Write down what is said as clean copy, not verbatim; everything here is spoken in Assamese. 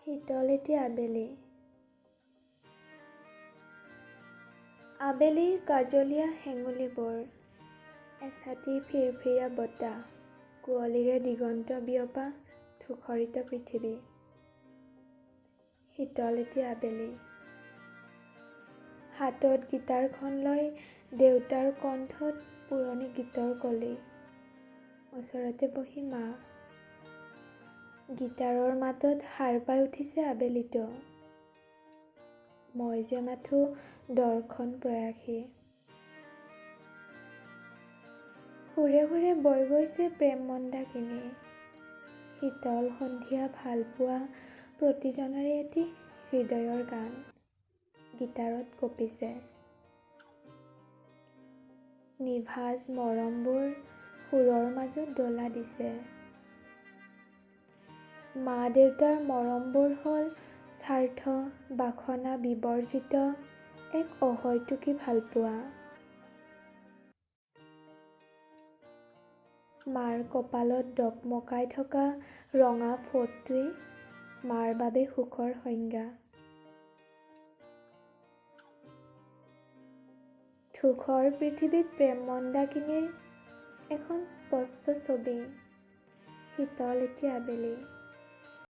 শীতল এটি আবেলি। আবেলিৰ কাজলীয়া হেঙুলিবোৰ, এছাটি ফিৰফিৰীয়া বতাহ, কুঁৱলীৰে দিগন্ত বিয়পা ধূসৰিত পৃথিৱী। শীতল এটি আবেলি। হাতত গীটাৰখন লৈ দেউতাৰ কণ্ঠত পুৰণি গীতৰ কলি। ওচৰতে বহি মা। গীটাৰৰ মাতত সাৰ পাই উঠিছে আবেলিটো। মই যে মাথোঁ দৰ্শন প্ৰয়াসী। সুৰে সুৰে বৈ গৈছে প্ৰেম মন্দাকিনী। শীতল সন্ধিয়া ভালপোৱা প্ৰতিজনৰে এটি হৃদয়ৰ গান গীটাৰত কঁপিছে। নিভাঁজ মৰমবোৰ সুৰৰ মাজত দোলা দিছে। মা দেউতাৰ মৰমবোৰ হ'ল স্বাৰ্থ বাসনা বিবৰ্জিত এক অহৈতুকী ভালপোৱা। মাৰ কপালত দকমকাই থকা ৰঙা ফোঁটটোৱেই মাৰ বাবে সুখৰ সংজ্ঞা। ধূসৰ পৃথিৱীত প্ৰেম মন্দাকিনীৰ এখন স্পষ্ট ছবি। শীতল এটি আবেলি।